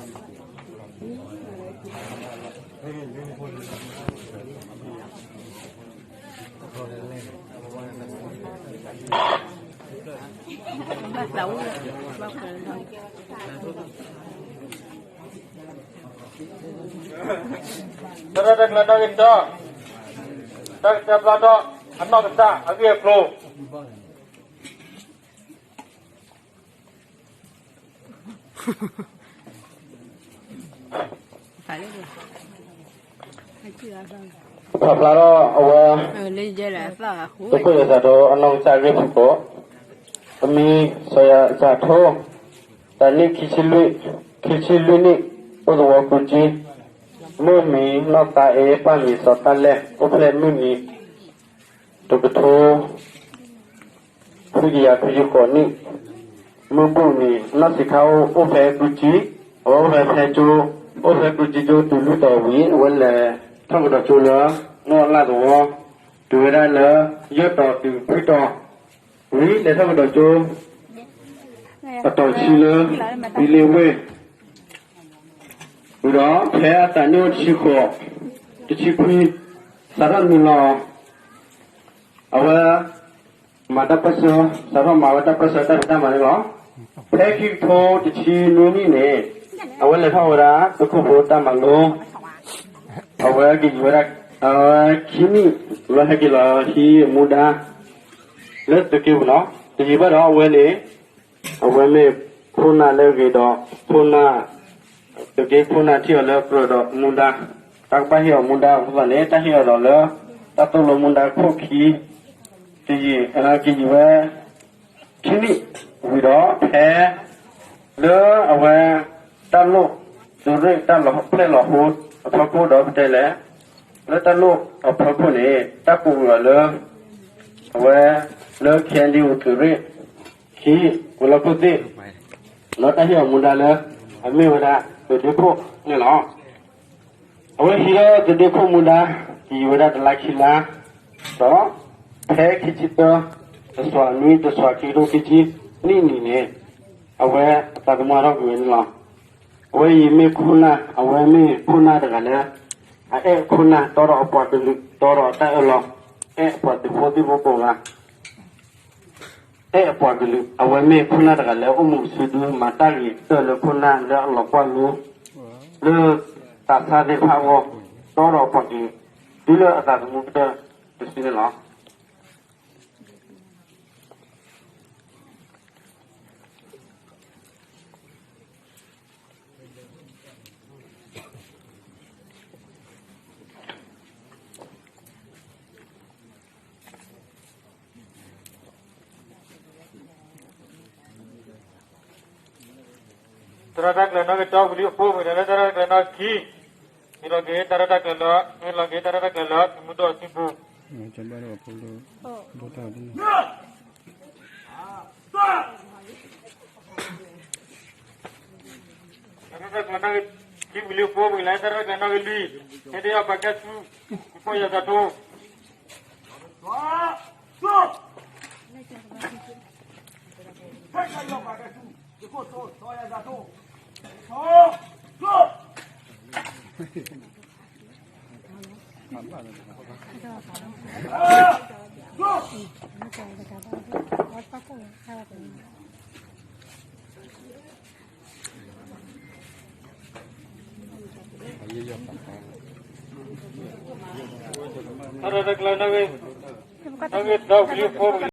တၢ်ရဲၣ်တၢ်ကျဲၤနီၣ်ဂံၢ်တၢ, တၢ်ကတၢၢ်ပျီထီၣ် အနီၢ်ကစၢ်အဂ့ၢ်အကျိၤ ပာ်ဖျါထီၣ်အဝဲ သုးခိၣ်ယဲၢ်စးထိ အနီၢ်ကစၢ်အဂ့ၢ်ဖုၣ်ကိာ်, အမံၤစီၤယဲၢ်စးထိ, သးနံၣ်ခံဆံလွံၢ်, ခံဆံလွံၢ်နံၣ်, အိၣ်သဝီကူကၠံ, မိၢ်မံၤနီၢ်သးအ့, ပၢ်မံၤစီၤတၢ်လဲၢ်, အိၣ်ဖျဲၣ်မုၢ်နံၤ တကထိ ခွံကယၤခွံဆံဃိးနံၣ်, မုၢ်ဘူၣ်နံၤ နီၢ်ဆံးခါအိၣ်ဖဲကူကၠံ, အဝဲအိၣ်ဖဲဖဲကၠိ, အိၣ်ဖဲကူကၠံကၠိတုၤလွံၢ်တီၤဝံၤ အဝဲလဲၤထီၣ်ကဒီးကၠိလၢ နီၢ်အလၣ်သဝီ, တုၤဝဲဒၣ်လၢ ယဲၢ်တီၤတုၤခွံတီၤဝံၤ လဲၤထီၣ်ကဒီးကၠိ အတီၤဆံလၢ ဘံလ့ဝ့ၢ် ဝံၤဒီး ဖဲအသးနံၣ်အိၣ်တဆံဃိး, တဆံခွံ, စးထီၣ်နုာ်လီၤ အဝဲ မၤတၢ်ပၢၢ်ဆၢ, စးထီၣ်မၤဝဲတၢ်ပၢၢ်ဆၢတၢ်ဖံးတၢ်မၤန့ၣ်လီၤ. ဖဲခံကထိတဆံနွံနံၣ်န့ၣ် အဝဲလဲၤထီၣ်ဝဲဒၣ် သုးခိၣ်ဖိတၢ်မၤလိ အဝဲကယံာ်ဝဲဒၣ် အဝဲခံနံၣ် လၢဟဲက့ၤလီၤဟံးအမူဒါ လၢသုးက့ပူၤလီၤ. တယံာ်ဘၣ်ဒီးအဝဲန့ၣ် အဝဲမ့ၢ်ခိၣ်နၢ်လၢအဂ့ၤဒီး ခိၣ်နၢ် သုးက့ခိၣ်နၢ်ထံၣ်အီၤလၢကြၢးဒီးမူဒါ, တၢ်ကဘၣ်ဟ့ၣ်အီၤမူဒါအဃိသတးန့ၣ် တၢ်ဟ့ၣ်အီၤဒီးလၢ တၢ်သိၣ်လိမူဒါခိၣ်ခံ တယံာ် ကယံာ်ဝဲ ခံနံၣ်ဝံၤဒီး ဖဲ လၢအဝဲ တၢ်လိၣ်သုးရ့ၣ်တၢ်လီၤဖျဲၣ်လီၤဟိအဖီခိၣ်ဒီးပတဲလဲၣ်, လၢတၢ်လိၣ်အဖီခိၣ်န့ၣ် တၢ်ကူးအီၤလၢ အဝဲ လၢ ခ့ၣ်အဲၣ်ယူၣ် သုးရ့ၣ် ခံ ဝဲၤလီၢ်ခိၣ်သ့ၣ် ဒီးတၢ်ဟ့ၣ်အီၤမူဒါလၢ အမ့ၢ်ဝဲဒၣ်သုးဒ့ခိၣ်န့ၣ်လီၤ. အဝဲဟံးထီၣ်သုးဒ့ခိၣ်မူဒါ ကယံာ်ဝဲဒၣ်တလါခံလါ ဒီး ဖဲခံဆံသၢ တစွၤနွံ တစွၤခံကထိခံဆံနံၣ်န့ၣ် အဝဲအသးသမူဟးထီၣ်ကွံာ်ဝဲန့ၣ်လီၤ. အဝဲအံၤမ့ၢ်ခိၣ်နၢ် အဝဲမ့ၢ်ခိၣ်နၢ်တဂၤလၢ အအဲၣ်အခိၣ်နၢ် တီဒီးအပှၤကလုာ် တီဒီးအတၢ်အၢၣ်လီၤ အဲၣ်အပှၤသုးဖိသံၣ်ဖိကိးဂၤ အဲၣ်အပှၤကလုာ် အဝဲမ့ၢ်ခိၣ်နၢ်တဂၤလၢအိၣ်မူဆူဒု မၤတၢ်ဂ့ၤကတၢၢ်လၢခိၣ်နၢ်လၢအလီၤကွၢ်လိ လၢသးစၢ်သ့ၣ်တဖၣ်အဂီၢ် တီဒီးအပှၤကလုာ် တုၤလၢအသးသမူကတၢၢ်တစုန့ၣ်လီၤ. တၢ်ရဲၣ်တၢ်ကျဲၤနီၣ်ဂံၢ်တၢ ဝံၤလံအဃိ မ့ၢ်ဒၣ်လၢတၢ်ရဲၣ်တၢ်ကျဲၤနီၣ်ဂံၢ်ခံ, ဟ့ၣ်လီၤက့ၤတၢ်ရဲၣ်တၢ်ကျဲၤလၢ ဟ့ၣ်လီၤက့ၤတၢ်ရဲၣ်တၢ်ကျဲၤလၢ သုးမုၢ်ဒိၣ်အစုပူၤ တၢ်ရဲၣ်တၢ်ကျဲၤနီၣ်ဂံၢ်ခံ ဝံၤလံအဃိ မ့ၢ်ဒၣ်လၢတၢ်ရဲၣ်တၢ်ကျဲၤနီၣ်ဂံၢ်လွံၢ်, ဟ့ၣ်တ့ၢ်အီၣ်ပှၤကဲဆူ သုးခိၣ်ယဲၢ်စးထိ တၢ်ရဲၣ်တၢ်ကျဲၤနီၣ်ဂံၢ် နီၣ်ဂံၢ်သၢ ဝံၤလံအဃိ